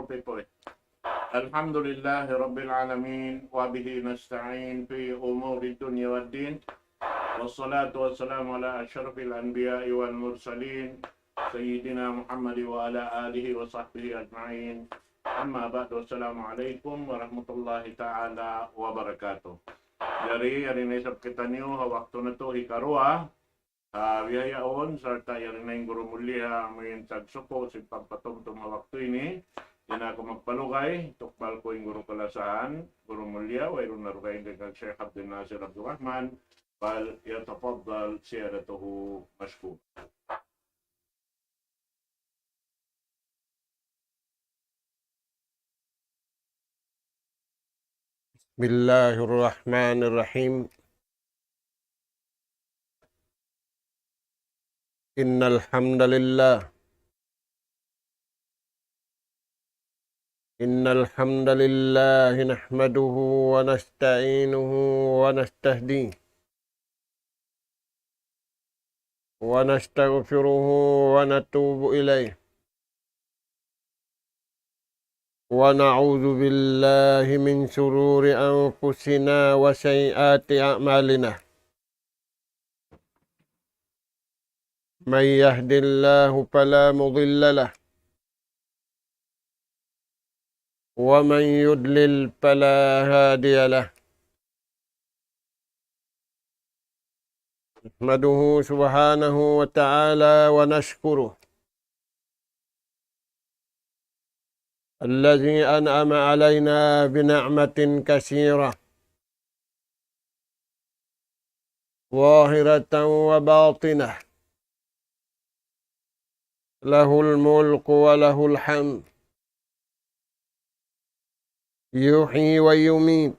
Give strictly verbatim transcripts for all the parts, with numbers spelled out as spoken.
Pipoy. الحمد لله رب العالمين، وبه نستعين في أمور الدنيا والدين، والصلاة والسلام على أشرف الأنبياء والمرسلين، سيدنا محمد وعلى آله وصحبه أجمعين. أما بعد، السلام عليكم ورحمة الله تعالى وبركاته. Jari, yari na isab kitaniyu ha waktu natu' hikaruwa, ha, bihaun, sarta' yari na in guru mulia, amuin tagsuku sin pagpatumtum ha waktu ini, di' na aku magpalugay, tukbal ku in guru kalasahan, guru mulia, wayruun na dugaing dayn kan Sheikh Abdul Nasir Abdul Rahman, فليتفضل سيادته مشكورا. بسم الله الرحمن الرحيم. إن الحمد لله، إن الحمد لله نحمده ونستعينه ونستهديه ونستغفره ونتوب إليه، ونعوذ بالله من شرور أنفسنا وسيئات أعمالنا. من يهد الله فلا مضل له، ومن يضلل فلا هادي له. نحمده سبحانه وتعالى ونشكره، الذي أنعم علينا بنعمة كثيرة، ظاهرة وباطنة، له الملك وله الحمد، يحيي ويميت،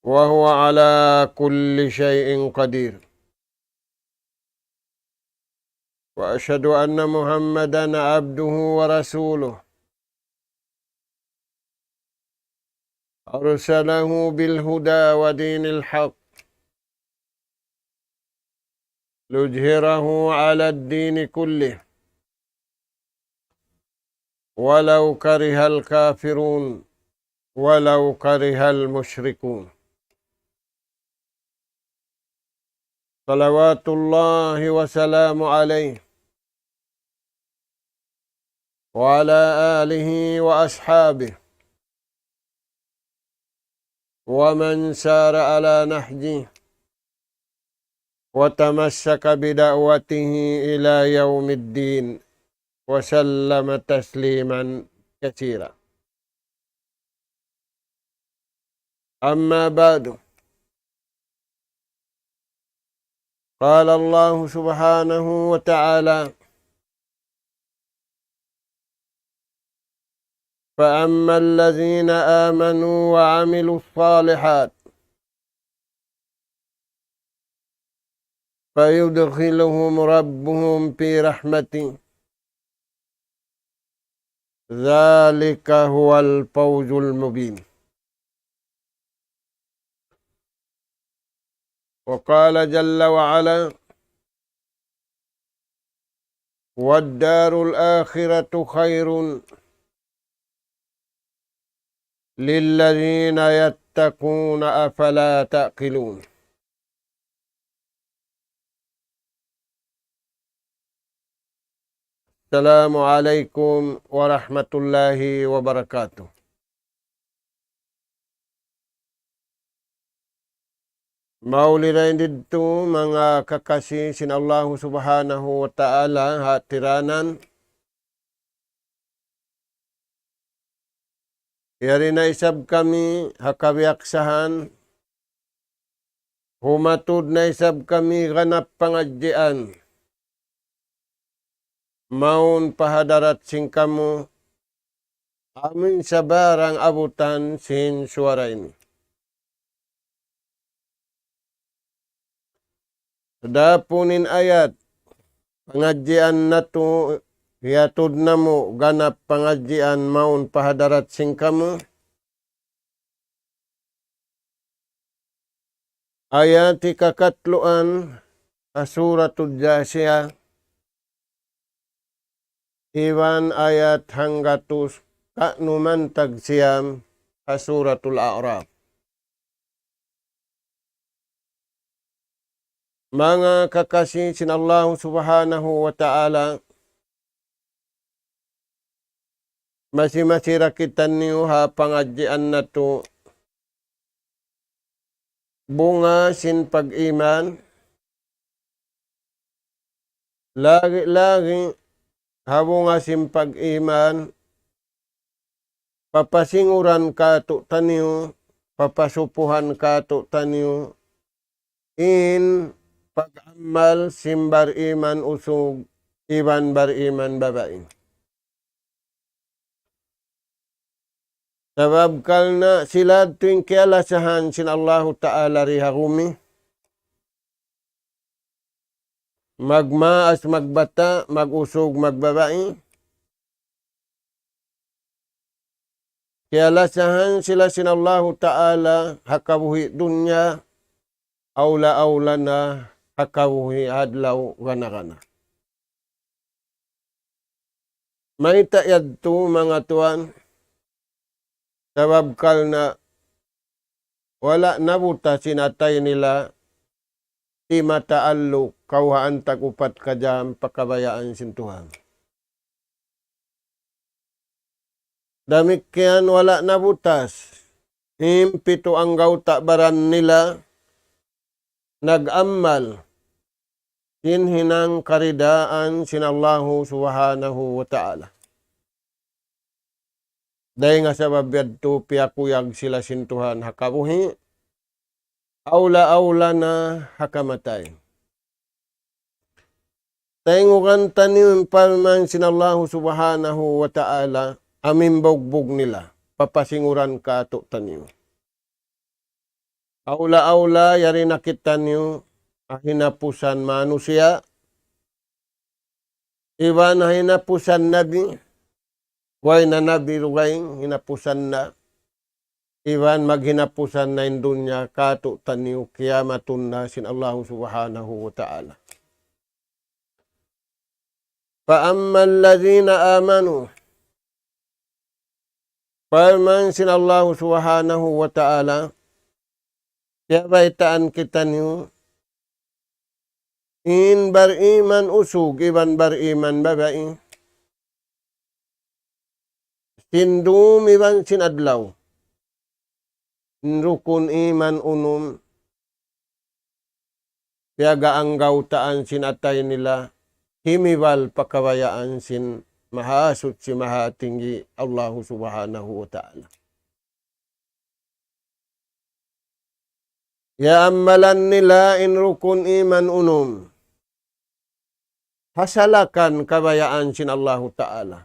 وهو على كل شيء قدير. وأشهد أن محمدا عبده ورسوله، أرسله بالهدى ودين الحق ليظهره على الدين كله، ولو كره الكافرون، ولو كره المشركون. صلوات الله وسلامه عليه وعلى آله وأصحابه ومن سار على نهجه وتمسك بدعوته إلى يوم الدين، وسلم تسليما كثيرا. أما بعد، قال الله سبحانه وتعالى: فأما الذين آمنوا وعملوا الصالحات فيدخلهم ربهم في رحمته، ذلك هو الفوز المبين. وقال جل وعلا: والدار الآخرة خير للذين يتقون أفلا تعقلون. السلام عليكم ورحمة الله وبركاته. Mauli dayn didtu manga kakasi sin Allahu Subhanahu wa Ta'ala ha tiranan. Yari na isab kami ha kabiyaksahan, humatud na isab kami ganap pangadjian mawn pa hadarat sin kamu, amun sabarang abutan sin suwara ini. Adapun in ayat pangadjian natu', hiyatud namu' ganap pangadjian mawn pa hadarat sin kamu. Ayat hikakatluan ha Suratul Jasiyah, iban ayat hanggatus kanuman tagsiyam ha Suratul A'raf. Manga kakasi sin Allahu Subhanahu wa Ta'ala, masi-masi da kitaniyu ha pangadjian natu' bunga sin pag-iman, lagi'-lagi' ha bunga sin pag-iman, papasinguran kātu'niyu, papasupuhan kātu'niyu, in pag-amal sin bariman usug iban bariman babai. Sabab karna' sila tuud in kiyalasahan sin Allahu Ta'ala di ha gumi. Magmaas, magbata', mag-usug, magbabai. Kiyalasahan sila sin Allahu Ta'ala ha kabuhi' dunya, awla-awla na ha kabuhi' adlaw gana-gana. Mayta' yadtu manga tuwan, sabab karna' wala' nabutas in atay nila, di' mataallu kawhaan tag-upat ka jam pa kabayaan sin Tuhan. Damikkiyan wala' nabutas in pitu anggawta' baran nila nag-amal sin hinang karidaan sin Allahu Subhanahu wa Ta'ala. Dayn ha sabab yadtu piyakuyag sila sin Tuhan ha kabuhi', awla-awla na ha kamatay. Tayngugan taniyu in parman sin Allahu Subhanahu wa Ta'ala, amu in bugbug nila, papasinguran kātu'niyu. Awla-awla yari na kitaniyu ha hinapusan manusiya', iban ha hinapusan nabi, way na nabi dugaing hinapusan na, iban maghinapusan na in dunya kātu'niyu, kiyamatun na sin Allahu Subhanahu wa Ta'ala. فأما الذين آمنوا. Parman sin Allahu Subhanahu wa Ta'ala, piyabaytaan kitaniyu, in bariman usug iban bariman babai, sin dum iban sin adlaw. In rukun iman unum, piyaga anggawtaan sin atay nila, himibal pa kabayaan sin Mahasuchi Mahatinggi Allahu Subhanahu wa Ta'ala. Iyaammalan nila in rukun iman unum ha salakan kabayaan sin Allahu Ta'ala.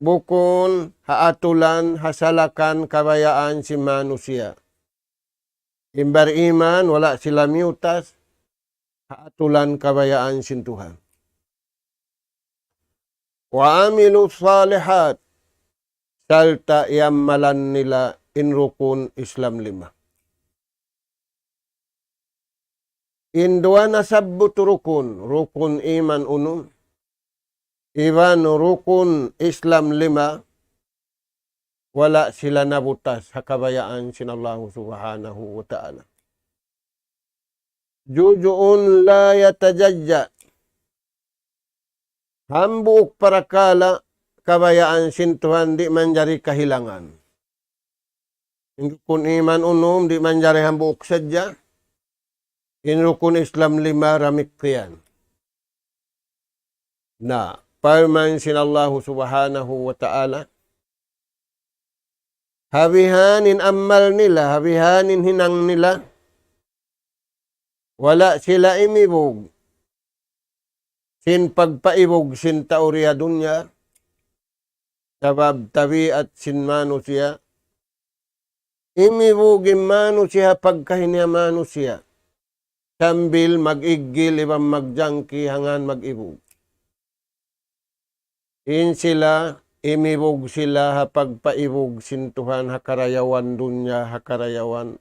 Bukun ha atulan, ha salakan kabayaan sin manusiya'. In bariman, wala' sila miyutas ha atulan kabayaan sin Tuhan. وعملوا الصالحات, sarta' iyaammalan nila in rukun Islam lima. In duwa nasabbut rukun, rukun iman unum, iban rukun Islam lima, wala' sila nabutas ha kabayaan sin Allahu Subhanahu wa Ta'ala. جزء لا يتجزأ. Hambuuk parakala' kabayaan sin Tuhan di' manjari kahilangan. In rukun iman unum di' manjari hambuuk sadja. In rukun Islam lima damikkiyan. Na, parman sin Allahu Subhanahu wa Ta'ala, ha bihan in amal nila, ha bihan in hinang nila, wala' sila imibug sin pagpaibug sin tau di ha dunya, sabab tabiat sin manusiya', imibug in manusiya' pagkahi niya manusiya', sambil mag-iggil iban magjangki hangkan mag-ibug. In sila, imibug sila ha pagpaibug sin Tuhan ha karayawan dunya, ha karayawan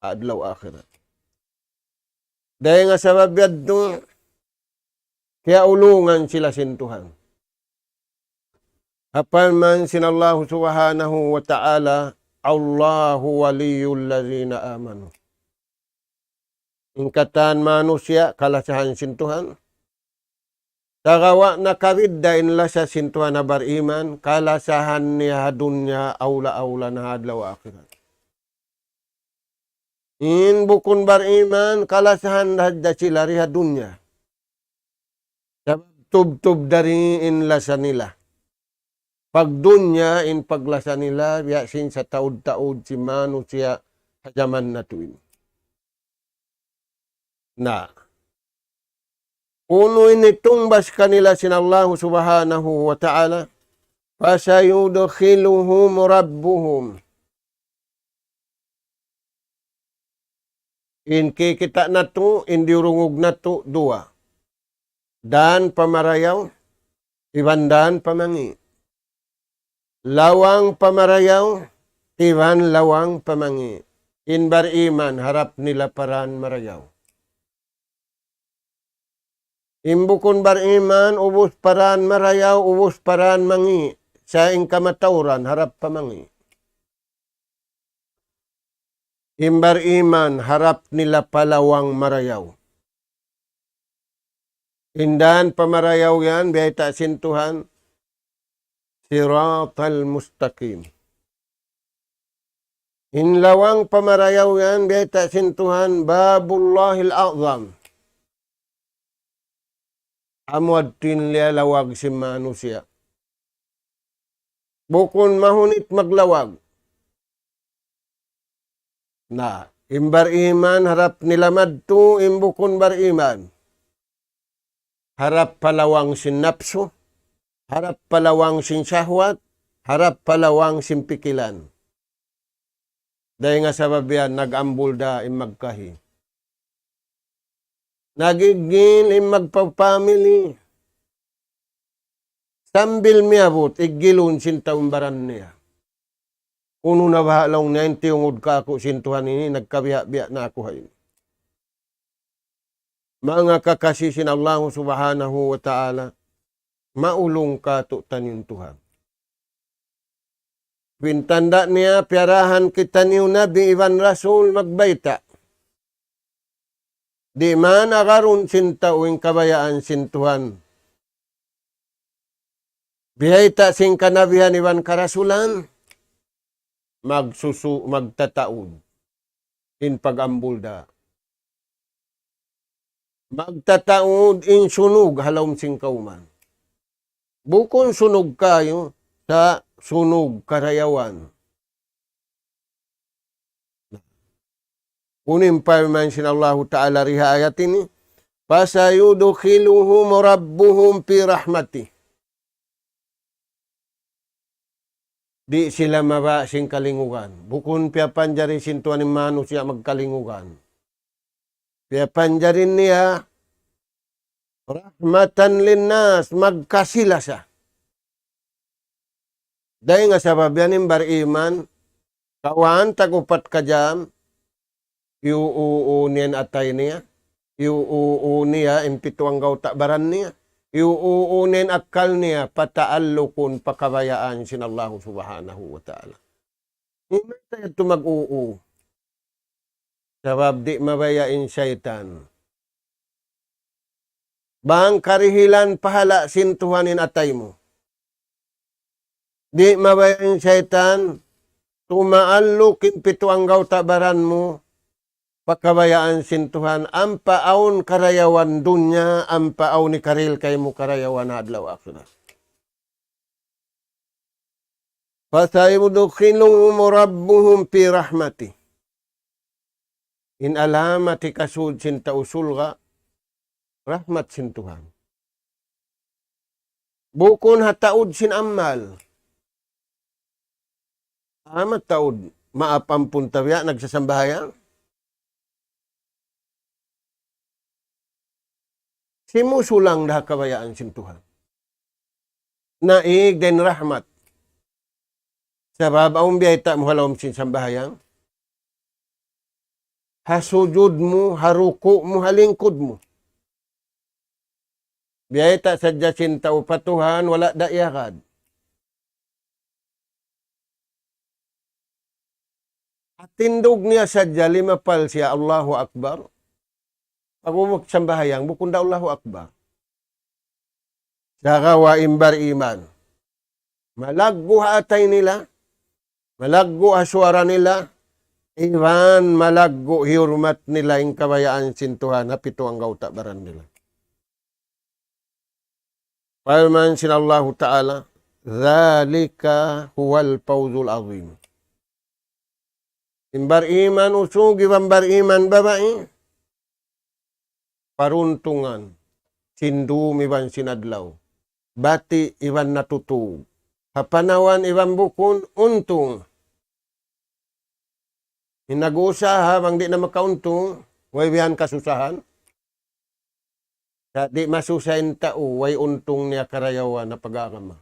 adlaw akhirat. Dayn ha sabab yadtu, Kiyaulungan sila sin Tuhan. Parman sin Allahu Subhanahu wa Ta'ala, "الله ولي الذين آمنوا." In katan manusiya', kalasahan sin Tuhan. Sagawa' nakabidda' in lasa sin Tuhan ha bariman, kalasahan niya ha dunya, awla-awla na ha adlaw akhirat. In bukun bariman, kalasahan da hadja sila di ha dunya. Sabab tubtub da isab in lasa nila. Pagdunya in paglasa nila, biya' sin sataud-taud sin manusiya' ha jaman natu' ini. Na. Unu in hitungbas kanila sin Allahu Subhanahu wa Ta'ala, فسيدخلهم ربهم. In kikita' natu', in diyurungug natu', duwa. Dan pa marayaw, iban dan pa mangi'. Lawang pa marayaw, iban lawang pa mangi'. In bariman, harap nila pa dan marayaw. In bukun bariman, ubus pa dan marayaw, ubus pa dan mangi'. Sa' in kamatauran, harap pa mangi'. In bariman, harap nila pa lawang marayaw. In dan pa marayaw yan, biyayta' sin Tuhan, صراط المستقيم. In lawang pa marayaw yan, biyayta' sin Tuhan, باب الله الأعظم. Amu yadtu in liyalawag sin manusiya'. Bukun mahunit maglawag. Na, in bariman harap nila madtu, in bukun bariman. Harap pa lawang sin napsu, harap pa lawang sin sahwat, harap pa lawang sin pikilan. Dayn ha sabab yan, nag-ambul da in magkahi. Nag-iggil in magpa-family. Sambil miyabut, iggilun sin tau in baran niya. Unu na baha' laung niya in tiyungud kāku' sin Tuhan ini, nagkabiya'-biya' na aku ha ini. Manga kakasi sin Allahu Subhanahu wa Ta'ala, maulung kātu'niyu in Tuhan. Pintanda niya, piyarahan kitaniyu nabi iban rasul magbayta'. Di' man agarun sin tau in kabayaan sin Tuhan. Biyayta' sin kanabihan iban karasulan, magsusu-, magtataud in pag-ambul da. Magtataud in sunug ha lawm sin kawman. Bukun sunug kayu, sa' sunug karayawan. Unu in parman sin Allahu Ta'ala di ha ayat ini, فسيدخلهم ربهم في رحمته. Di' sila mabaya' sin kalingugan. Bukun piyapanjari sin Tuhan in manusiya' magkalingugan. Piyapanjari niya رحمة للناس, magkasi-lasa. Dayn ha sabab yan in bariman, kawhaan tag-upat ka jam, iyuuun niya in atay niya, iyuuun niya in pitu anggawta' baran niya, iyuuun niya in akkal niya, pataallukun pa kabayaan sin Allahu Subhanahu wa Ta'ala. Mayta' yadtu mag-uu? Sabab di' mabaya' in saytan. Bang karihilan pahala' sin Tuhan in atay mu. Di' mabaya' in saytan, tumaalluk in pitu anggawta' baran mu, pa kabayaan sin Tuhan, ampa awn karayawan dunya, ampa awn hikarihil kaymu karayawan adlaw akhirat. فسيدخلهم ربهم في رحمته. In alamat hikasud sin tau surga', rahmat sin Tuhan. Bukun ha taud sin amal. Amat taud, maap ampun ta biya' nagsasambahayang. Simusulang da ha kabayaan sin Tuhan. Naig da in rahmat. Sabab awn biyayta' mu ha lawm sin sambahayang. Ha sujud mu, ha ruku' mu, ha lingkud mu. Biyayta' sadja sin tau pa Tuhan, wala' da iyagad. Hatindug niya sadja limapal siya, Allahu Akbar. Pag'ubus sambahayang, bukun da Allahu Akbar. Sagawa' in bariman. Malaggu' ha atay nila, malaggu' ha suwara nila, iban malaggu' hiyurmat nila in kabayaan sin Tuhan ha pitu anggawta' baran nila. Parman sin Allahu Ta'ala, ذلك هو الفوز العظيم. In bariman usug iban bariman babai, paruntungan, sin dum iban sin adlaw, bati' iban natutug, ha panawan iban bukun, untung. In nag-uusaha bang di' na makauntung, way bihan kasusahan. Sa' di' masusa in tau, way untung niya karayawan ha pag-agama.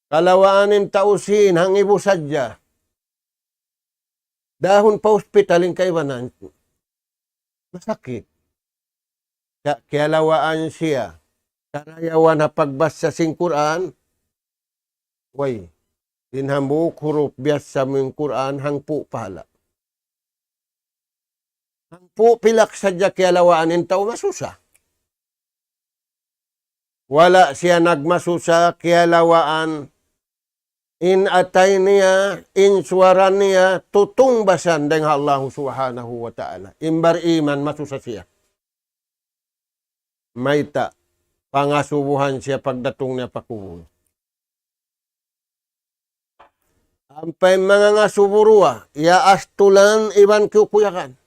Kalawaan in tau sin hangibu sadja. Dahun pa hospital in kaibanan. Masakit. Sa' kiyalawaan siya karayawan ha pagbasa sin Qur'an. Way, in hambuuk hurup biyasa mu in Qur'an, hangpu' pahala. Hangpu' pilak sadja kiyalawaan in tau masusa. Wala' siya nagmasusa kiyalawaan in atay niya, in suwara niya, tutungbasan dayn ha Allahu Subhanahu wa Ta'ala. In bariman masusa siya. Mayta', pangasubuhan siya pagdatung niya pa kubul. Ampa in manga ngasubu duwa, iyaastulan iban kiyukuyagan.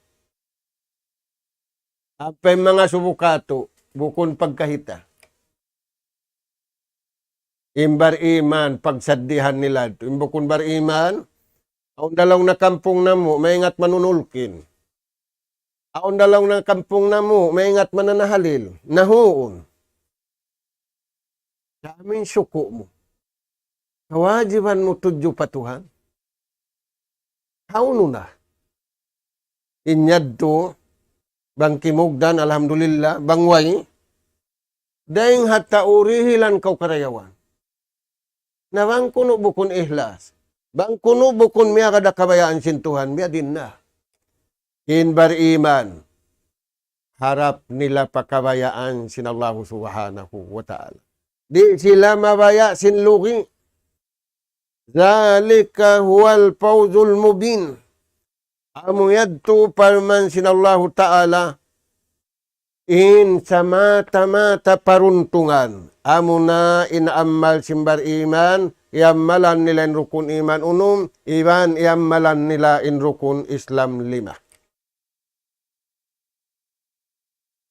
Ampa in manga ngasubu katu', bukun pagkahita. In bariman, pagsaddihan nila. In bukun bariman, awn da laung na kampung namu', maingat manunulkin. Awn da laung na kampung namu', maingat mananahalil. Nahuun. Sa' amu in suku' mu. Kawajiban mu tudju pa Tuhan. Hawnu na. In yadtu, bang kimugdan, alhamdulillah, bang way. Dayng ha tau dihilan kaw karayawan. Na bang kunu' bukun ihlas. Bang kunu' bukun miyagad ha kabayaan sin Tuhan, biya' diin na. In bariman, harap nila pa kabayaan sin Allahu Subhanahu wa Ta'ala. Di' sila mabaya' sin lugi. ذلك هو الفوز المبين. Amu yadtu parman sin Allahu Ta'ala, in samata-mata paruntungan. Amuna in amal sin bariman, iyamalan nila in rukun iman unum, iban iyamalan nila in rukun Islam lima.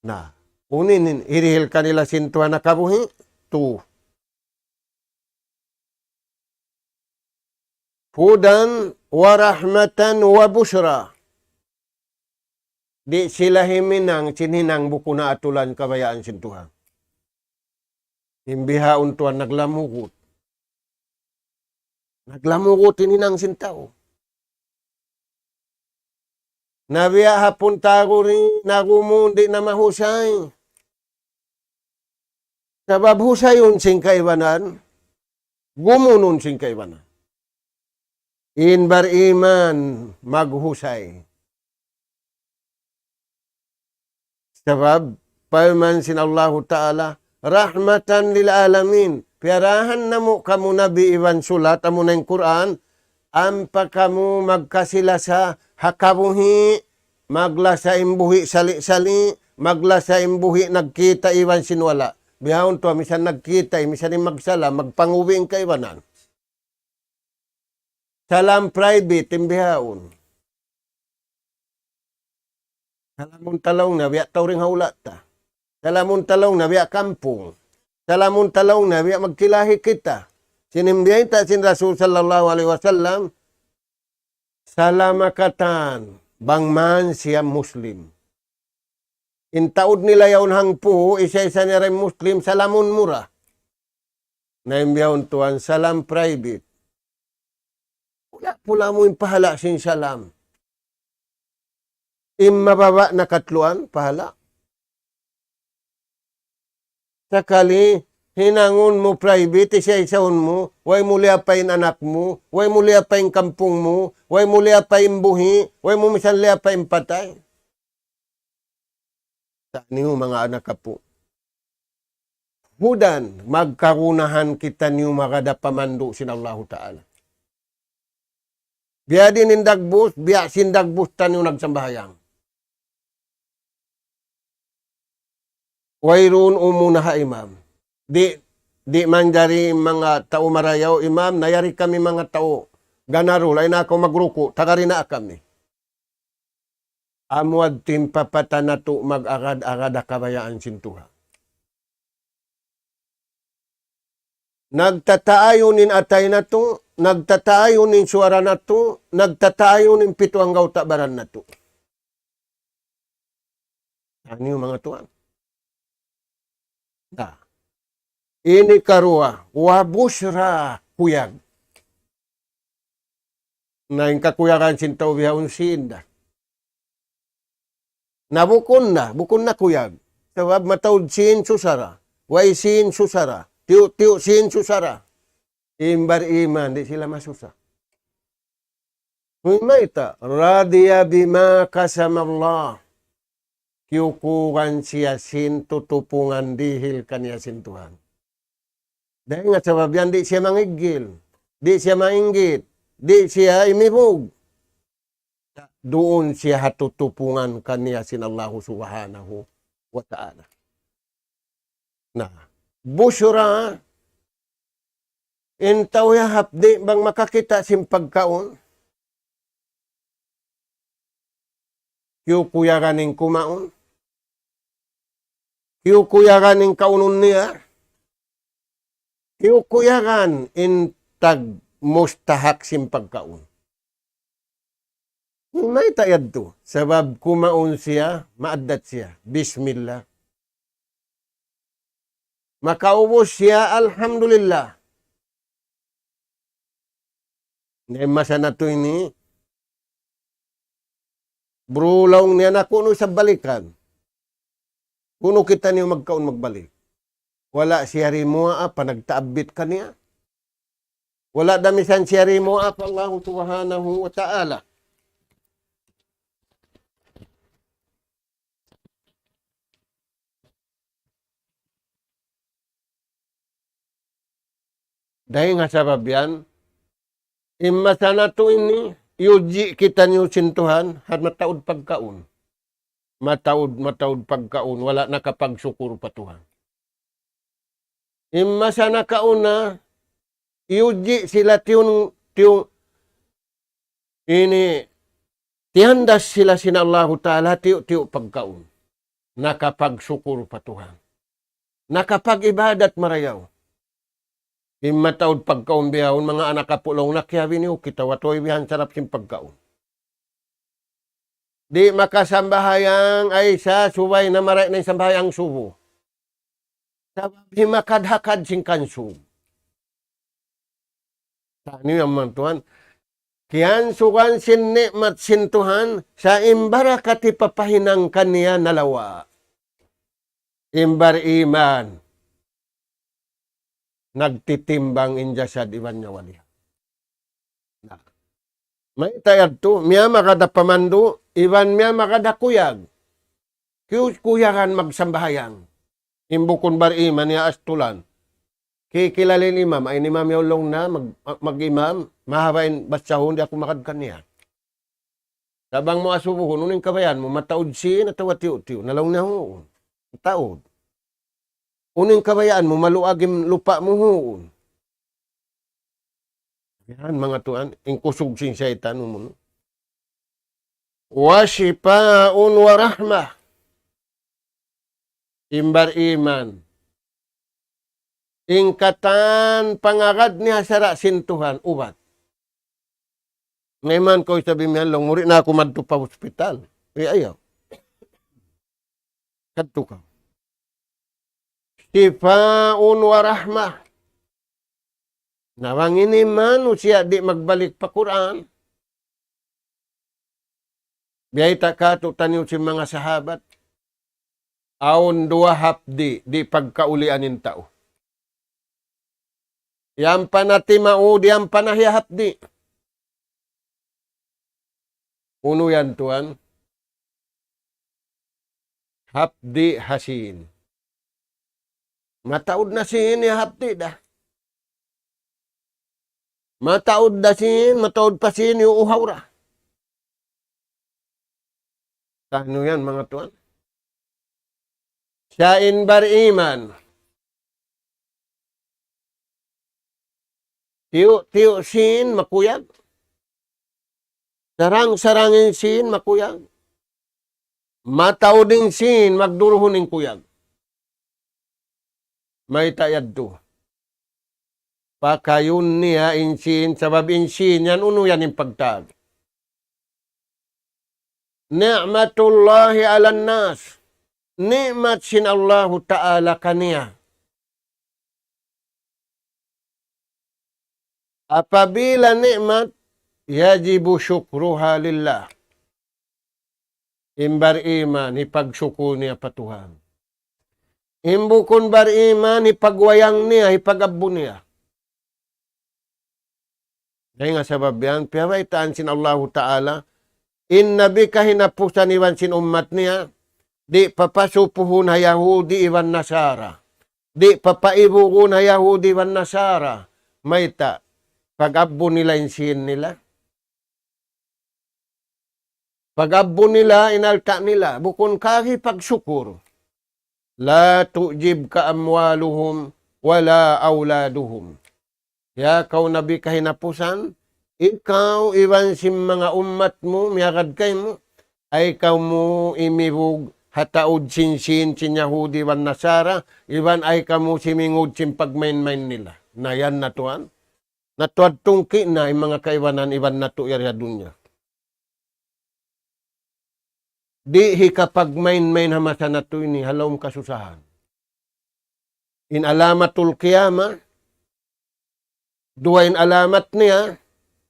Na, unu in hirihil kanila sin Tuhan ha kabuhi', tu. هدى ورحمة وبشرى. Di' sila himinang, sin hinang bukun ha atulan kabayaan sin Tuhan. In bihaun tuwan naglamugut. Naglamugut in hinang sin tau. Na biya' ha puntaguri, nagumun di' na mahusay. Sabab husayun sin kaibanan, gumunun sin kaibanan. In bariman maghusay. Sabab, parman sin Allahu Ta'ala, رحمة للعالمين. Piyarahan namu' kamu Nabi iban sulat, amuna in Qur'an, ampa kamu magkasi-lasa ha kabuhi', maglasa in buhi' sali'-sali', maglasa in buhi' nagkita' iban sin wala'. Bihaun tuwan, misan nagkita', misan in magsalam, magpangubi' in kaibanan. Salam private in bihaun. Salamun ta laung niya biya' tau dayn ha hula' ta. Salamun ta laung niya biya' kampung. Salamun ta laung niya biya' magkilahi kita. Sin biyayta' sin Rasul sallallahu alayhi wasallam, salama katan bang man siya Muslim. In taud nila yaun hangpu', isa-isa niya da in Muslim, salamun mu ra. Na in bihaun tuwan, salam private. Pula-pula mu in pahala' sin salam. In mababa' na katluan, pahala'. Sakali, hinangun mu private, isa-isahun mu, way mu liyapain anak mu, way mu liyapain kampung mu, way mu liyapain buhi', way mu misan liyapain patay. Taniyu manga anak apu'. Hudan, magkagunahan kitaniyu magad ha pamandu' sin Allahu Ta'ala. Biya' diin in dagbus, biya' sin dagbus taniyu nagsambahayang. Wayruun umuna ha imam. Di', di' manjari manga tau marayaw imam, na yari kami manga tau ganaru, lain aku magruku', tagari na kami. Amu yadtu in papata natu' mag-agad-agad ha kabayaan sin Tuhan. Nagtataayun in atay natu', nagtataayun in suwara natu', nagtataayun in pitu anggawta' baran natu'. Aniyu manga tuwan. Na. Ini karuwa, wa bushra kuyag. Na in kakuyagan sin tau bihaun sīn da. Na bukun na, bukun na kuyag. Sabab mataud sīn susara, way sīn susara, tiyu'-tiyu' sīn susara. In bariman, di' sila masusa. Mayta', radiya bima qasama Allah. Kiyukuran siya sin tutupungan dihil kaniya sin Tuhan. Dayn ha sabab yan, di' siya mangiggil, di' siya mainggit, di' siya imibug. Duun siya ha tutupungan kaniya sin Allahu Subhanahu wa Ta'ala. Na, bushra, in tau yahapdi' bang makakita' sin pagkaun, kiyukuyagan in kumaun, kiyukuyagan in kaunun niya, kiyukuyagan in tagmustahak sin pagkaun. Mayta' yadtu? Sabab kumaun siya, maaddat siya. Bismillah. Makaubus siya, alhamdulillah. Na in masa natu' ini, bro, laung niya, na kunu' isab balikan. Kunu' kitaniyu magkaun magbalik. Wala' siya rimuwaa pa nagtaabbit kaniya. Wala' da misan siya rimuwaa pa Allahu Subhanahu wa Ta'ala. Dayn ha sabab yan, in masa natu' ini, iyudji' kitaniyu sin Tuhan, ha mataud pagkaun. Mataud, mataud pagkaun, wala' nakapagsukur pa Tuhan. In masa nakauna, iyudji' sila tiyun-, tiyu-, ini, tiyandas sila sin Allahu Ta'ala, tiyu'-tiyu' pagkaun. Nakapagsukur pa Tuhan. Nakapag-ibadat marayaw. In mataud pagkaun bihaun, manga anak apu' laung, na kiyabi niyu kita, watoy bihan sarap sin pagkaun. Di' makasambahayang, ay sa, subay na maray na in sambahayang subu. Sabab himakad-hakad sin kansug. Taniyu yan manga tuwan. Kiyansugan sin ni'mat sin Tuhan, sa' in barakat hipapahinang kaniya nalawa'. In bariman, nagtitimbang in jasad iban nyawa niya. Na. Mayta' yadtu, miyamagad ha pamandu', iban miyamagad ha kuyag. Kiyu-, kuyagan magsambahayang. In bukun bariman niya astulan. Kikilala in imam, ay in imam yaun laung niya, mag-, mag-imam, mahaba' in basahun, di' aku magad kaniya. Sa' bang mu asubuhun, unu in kabayaan mu, mataud sīn atawa tiyu'-tiyu', na laung niya huun. Mataud. Unu in kabayaan mu, maluag in lupa' mu huun. Yan, manga tuwan, in kusug sin saytan, umun. Wa shifaun wa rahmah. In bariman. In katan pangagad niya sara' sin Tuhan, ubat. Ngaiman kaw isab imiyan laung, muri na aku madtu pa hospital. Uy, ayaw. Kadtu kaw. Shifaun wa rahmah. Na bang ini manusiya' di' magbalik pa Qur'an. Biyayta' katu' taniyu sin manga sahabat. awn duwa hapdi' di' pagkaulian in tau. Yan pa na timaud, yan pa na hiya hapdi'. Unu yan tuwan? Hapdi' ha sīn. Mataud na sīn, hapdi' da. Mataud da sīn, mataud pa sīn, iyuuhaw ra. Tanu yan, manga tuwan. Siya in bariman. Tiyu'-tiyu' sīn makuyag. Sarang-sarang in sīn makuyag. Mataud in sīn magduruhun in kuyag. Mayta' yadtu? Pakayun niya in sīn, sabab in sīn yan unu yan in pagtag. Ni'matullahi 'alan nas. Ni'mat sin Allahu Ta'ala kaniya. Apabila ni'mat, yajibu shukruha lillah. In bariman, hipagsukul niya pa Tuhan. In bukun bariman, hipagwayang niya, hipag-abbu niya. Dayn ha sabab yan, piyabaytaan sin Allahu Ta'ala, in Nabi kahinapusan iban sin ummat niya, di' papasupuhun ha Yahudi iban Nasara. Di' papaibugun ha Yahudi iban Nasara. Mayta', pag-abbu nila in sīn nila. Pag-abbu nila in alta' nila, bukun kagi pagsukur. لا تعجبك أموالهم ولا أولادهم. Ya kaw Nabi kahinapusan, ikaw iban sin manga ummat mu, miyagad kaymu, ayaw kamu imibug ha taud sin sīn, sin Yahudi iban Nasara, iban ayaw kamu simingud sin pagmain-main nila. Na yan na tuwan. Natuad tungki' na in manga kaibanan iban natu' yari ha dunya. Di' hikapagmain-main ha masa natu' ini, ha lawm kasusahan. In alamatul qiyamah, duwa in alamat niya,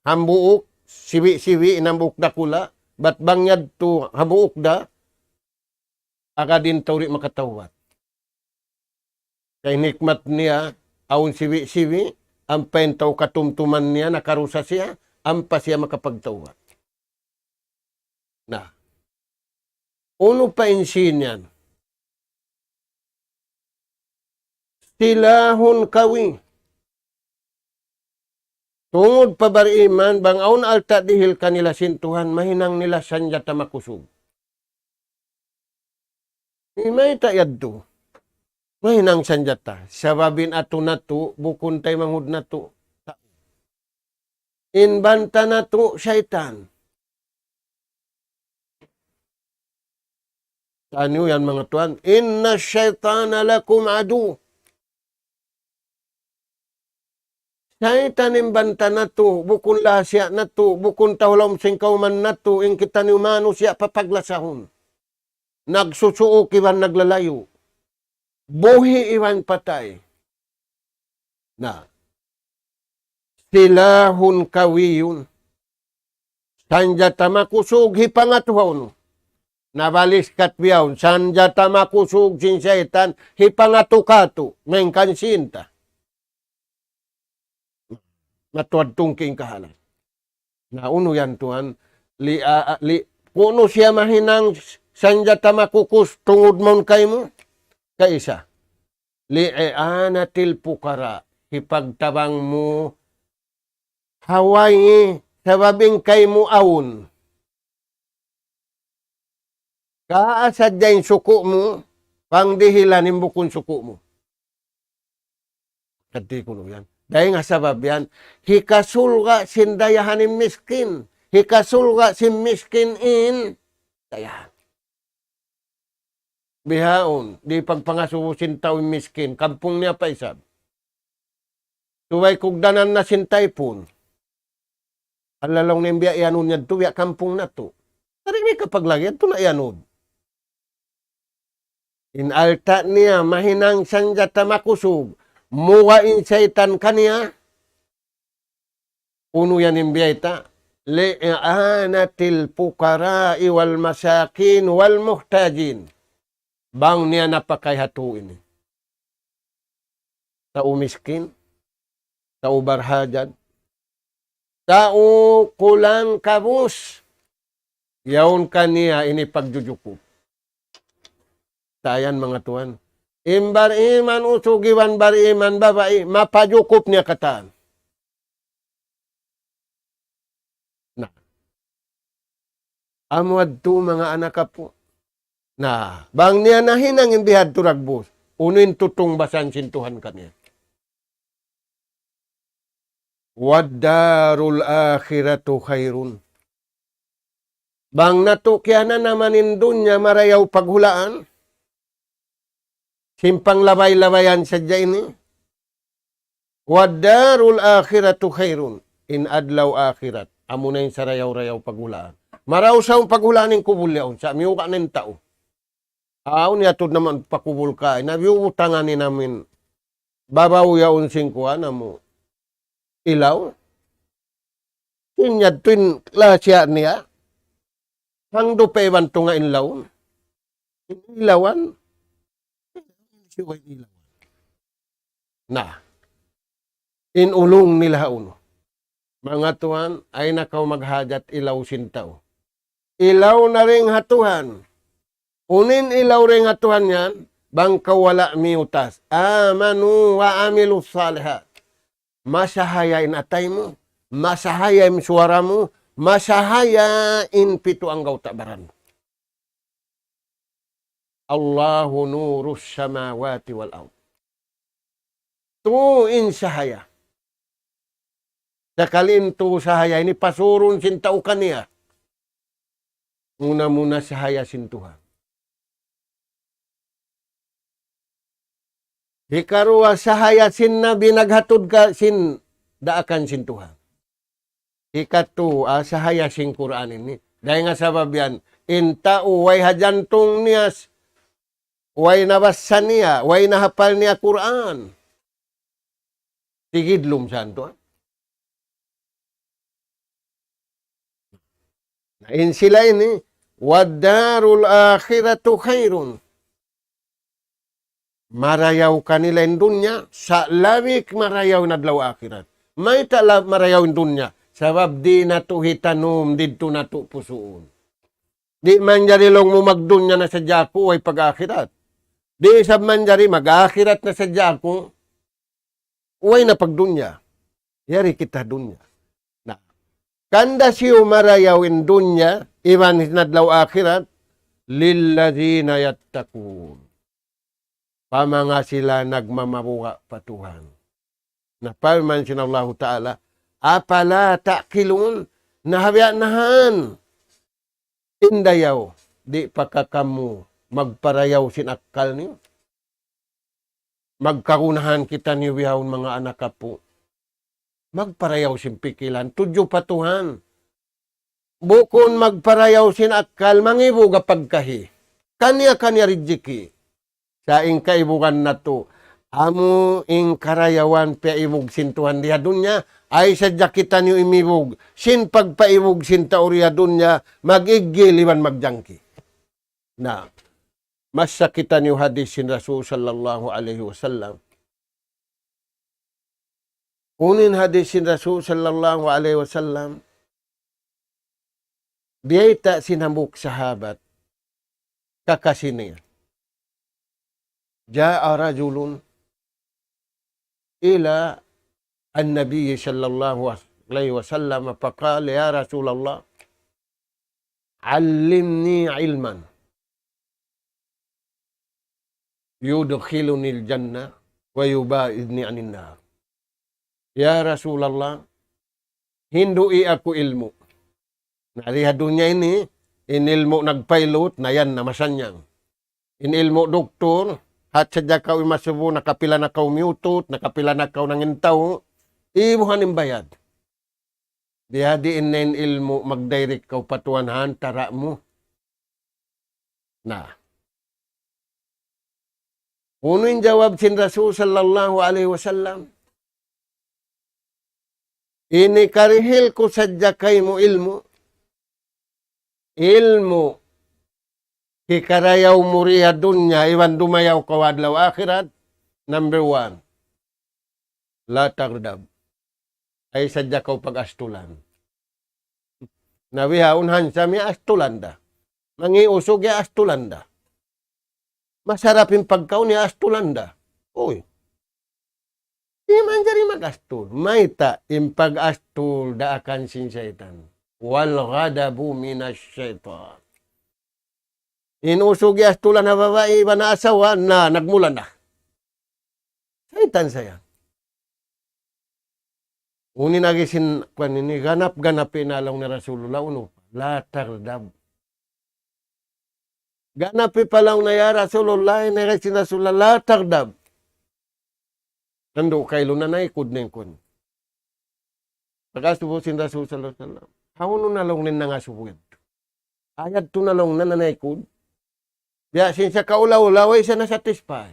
hambuuk, sibi'-sibi', in hambuuk dakula', bat bang yadtu hambuuk da, agad in tau di' makatawbat. Kay nikmat niya, awn sibi'-sibi', ampa in tau katumtuman niya, nakarusa siya, ampa siya makapagtawbat. Na, unu pa in sīn yan? سلاح قوي. Tungud pa bariman, bang awn alta' dihil kanila sin Tuhan, mahinang nila sanjata makusug. Mayta' yadtu? Mahinang sanjata. Sabab in atu natu', bukun taymanghud natu'. In banta natu', saytan. Taniyu yan, manga tuwan. إن الشيطان لكم عدو. Saytan in banta natu', bukun lahasiya' natu', bukun tau lawm sin kawman natu', in kitaniyu manusiya' papaglasahun. Nagsusuuk iban naglalayu'. Buhi' iban patay. Na. سلاح قوي. Sanjata makusug hipangatu ha unu. Na baliskat bihaun, sanjata makusug sin saytan hipangatu katu', main kan sinta. Matuad tungki' in kahalan. Na unu yan tuwan, li, a, a, li, kunu' siya mahinang sanjata makukusug tungud mawn kaymu, kaisa. لإعانة الفقراء. Hipagtabang mu ha way, sabab in kaymu awn. Kaasa dayn suku' mu, pangdihilan in bukun suku' mu. Kati kunu' yan. Dayn ha sabab yan, hikasulga' sin dayahan in miskin. Hikasulga' sin miskin in dayahan. Bihaun, di' pagpangasubu sin tau miskin, kampung niya pa isab. Subay kugdanan na sin taypun. Alalaung na in biya' iyanun yadtu, biya' kampung natu'. Kari ini kapag lagi, yadtu na iyanun. In alta' niya, mahinang sanjata makusug, muwa' in saytan kaniya, unu yan in biyayta', لإعانة الفقراء والمساكين والمحتاجين. Bang niya napakay ha tau ini. Tau miskin, tau barhajat, tau kulang kabus. Yaun kaniya ini pagjujukup. Tayan manga tuwan. In bariman usug iban bariman babai, mapajukup niya katan. Na. Amu yadtu manga anak apu'. Na, bang niya nahinang in bihadtu dagbus, unu in tutungbasan sin Tuhan kaniya. والدار الآخرة خير. Bang natu' kiyananaman in dunya marayaw paghulaan, sin panglabay-labayan sadja ini. والدار الآخرة خير. In adlaw akhirat, amuna in sarayaw-rayaw paghulaan. Marayaw sa in paghulaan in kubul yaun, sa' miyuka' na in tau. Awn yatud naman pa kubul ka, na biyubutangan in amin. Babaw yaun sin kuwan amu. Ilaw. Sin yadtu in lasiya niya. Hangdu pa iban tunga' in lawn. In ilawan. Siwa in ilawan. Na. In ulung nila ha unu. Manga tuwan, ayaw na kaw maghajat ilaw sin tau. Ilaw na dayn ha Tuhan. Unu in ilaw dayn ha Tuhan yan, bang kaw wala' miyutas. آمنوا وعملوا الصالحات. Masahaya in atay mu, masahaya in suwara mu, masahaya in pitu anggawta' baran mu. الله نور السماوات والأرض. Tu in sahaya. Sakali in tu sahaya ini pasurun sin tau kaniya. Muna-muna sahaya sin Tuhan. Hikaruwa sahaya sin Nabi naghatud ka sin daakan sin Tuhan. Hikatu, ah, sahaya sin Qur'an ini. Dayn ha sabab yan, in tau way ha jantung niya, way nabassa niya, way nahapal niya Qur'an. Tigidlum sa' tuwan. Na in sila ini, والدار الآخرة خير. Marayaw kanila in dunya, sa' labi marayaw in adlaw akhirat. Mayta' la-, marayaw in dunya? Sabab di' natu' hitanum, didtu natu' pusuun. Di' manjari laung mu magdunya na sadja aku, way pag-akhirat. Di' isab manjari mag-akhirat na sadja aku, way na pagdunya. Yari kita dunya. Na, kanda siyu marayaw in dunya, iban sin adlaw akhirat, للذين يتقون. Pa manga sila nagmamabuga' pa Tuhan. Na parman sin Allahu Ta'ala, أفلا تعقلون. Na ha biya' na han. In dayaw, di' pa ka kamu magparayaw sin akkal niyu? Magkagunahan kitaniyu bihaun manga anak apu'. Magparayaw sin pikilan, tudju pa Tuhan. Bukun magparayaw sin akkal, mangibug ha pagkahi. Kaniya-kaniya rijiki. Sa' in kaibugan natu', amu in karayawan piyaibug sin Tuhan di ha dunya, ayaw sadja kitaniyu imibug sin pagpaibug sin tau di ha dunya, mag-iggil iban magjangki. Na, masa kitaniyu hadis sin Rasul sallallahu alayhi wasallam. Unu in hadis sin Rasul sallallahu alayhi wasallam, biyayta' sin hambuuk sahabat, kakasi niya. جاء رجل إلى النبي صلى الله عليه وسلم فقال: يا رسول الله، علمني علما يدخلني الجنة ويباعدني عن النار. Ya Rasulullah, hindu'i aku ilmu'. Na, di ha dunya ini, in ilmu' nagpailut, na yan na masannyang. In ilmu' doktor, hat sadja kaw imasubu, nakapila na kaw miyutut, nakapila na kaw nangintaw, ibuhan in bayad. Biyadiin na in ilmu' magdirect kaw pa Tuhan ha antara' mu. Na. Unu in jawab sin Rasul sallallahu alayhi wasallam? Ini karihil ku sadja kaymu ilmu'. Ilmu' Hikarayaw mu di ha dunya, iban dumayaw kaw adlaw akhirat, number one. La taghdab. Ayaw sadja kaw pag-astulan. Na bihaun handsome ya astulan da. Mangi' usug ya astulan da. Masarap in pagkaun ya astulan da. Uy. Di' manjari mag-astul. Mayta' in pag-astul daakan sin saytan. Wal ghadabu minash shaytan. In usug ya astulan ha babai iban ha asawa, na nagmula na. Saytan sa yan. Unu in agi sin kuwan ini, ganap-ganap in laung ni Rasulullah, unu, la taghdab. Ganap in laung niya ya Rasulullah, in agi sin Rasulullah, la taghdab. Tandu kailu na naikud na in kuwan. Pagkasubu sin Rasul sallallahu alayhi wasallam. Hawnu na laung niya nangasubu yadtu. Ayat tu na laung niya naikud. Biya' sin siya kaulaw-ulaw, way siya na-satisfy.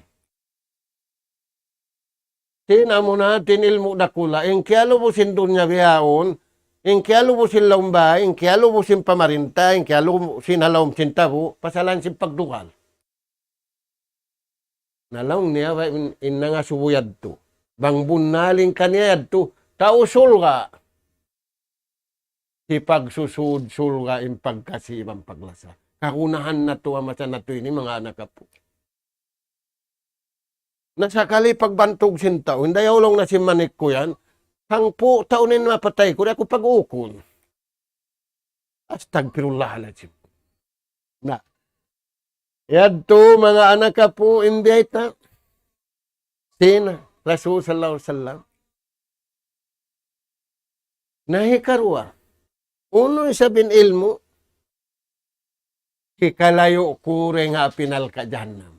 Sin amu na in ilmu' dakula', in kiyalubu sin dunya bihaun, in kiyalubu sin laum bay, in kiyalubu sin pamarinta, in kiyalubu sin ha laum sin tabu', pasalan sin pagdugal. Na laung niya, way in, in nangasubu yadtu. Bang bunnal in kaniya yadtu, tau surga'. Hipagsusud surga' in pagkasi iban paglasa. Kagunahan natu' ha masa natu' ini, manga anak apu'. Na sakali pagbantug sin tau, in dayaw laung niya sin manik ku yan, hangpu' tau in mapatay ku, di' aku pag-ukun. Astagfirullahalazim. Na. Yadtu manga anak apu' in biyayta'. Sin Rasul sallallahu alayhi wasallam. Na hikaruwa. Unu isab in ilmu'. Hikalayu' ku dayn ha api narka' jahannam.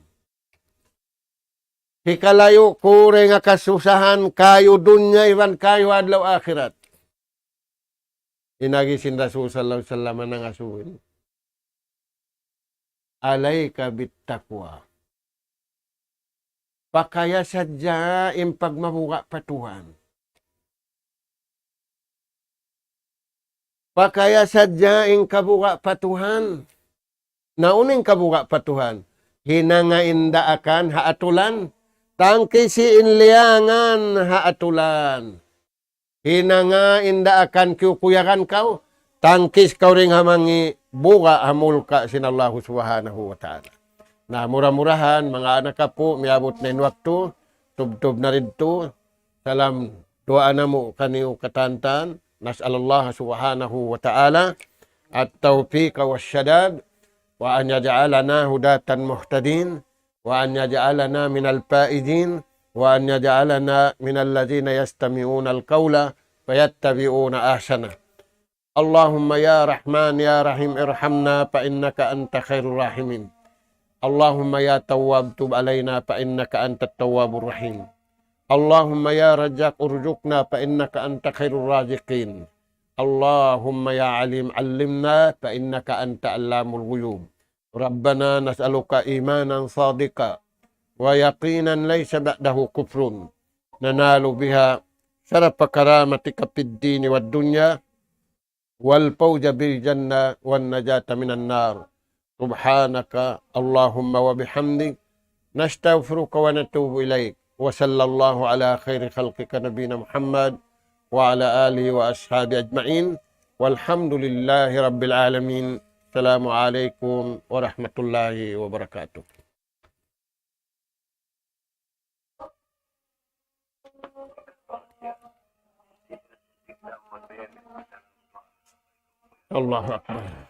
Hikalayu' ku dayn ha kasusahan kayu dunya iban kayu adlaw akhirat. In agi sin Rasul sallallahu alayhi wasallam nangasubu. Alayka bittaqwa. Pakaya sadja in pagmabuga' pa Tuhan. Pakaya sadja in kabuga' pa Tuhan. Na unu in kabuga' pa Tuhan? Hinanga in daakan ha atulan. Tangkisi in liyangan ha atulan. Hinanga in daakan kiyukuyagan kaw, tangkis kaw dayn ha mangi' buga' ha mulka' sin Allahu Subhanahu wa Ta'ala. Na mura-murahan, manga anak apu', miyabut na in waktu, tubtub na didtu, salam duwaa namu' kaniyu katantan, نسأل الله سبحانه وتعالى التوفيق والسداد، وأن يجعلنا هداة مهتدين، وأن يجعلنا من الفائزين، وأن يجعلنا من الذين يستمعون القول فيتبعون أحسنه. اللهم يا رحمن يا رحيم ارحمنا فإنك أنت خير الراحمين. اللهم يا تواب تب علينا فإنك أنت التواب الرحيم. اللهم يا رزاق ارزقنا فإنك أنت خير الرازقين. اللهم يا عليم علمنا فإنك أنت علام الغيوب. ربنا نسألك إيمانا صادقا ويقينا ليس بعده كفر ننال بها شرف كرامتك في الدين والدنيا والفوز بالجنة والنجاة من النار. سبحانك اللهم وبحمدك نستغفرك ونتوب إليك. وصلى الله على خير خلقك نبينا محمد وعلى آله وأصحابه أجمعين. والحمد لله رب العالمين. السلام عليكم ورحمة الله وبركاته. الله أكبر.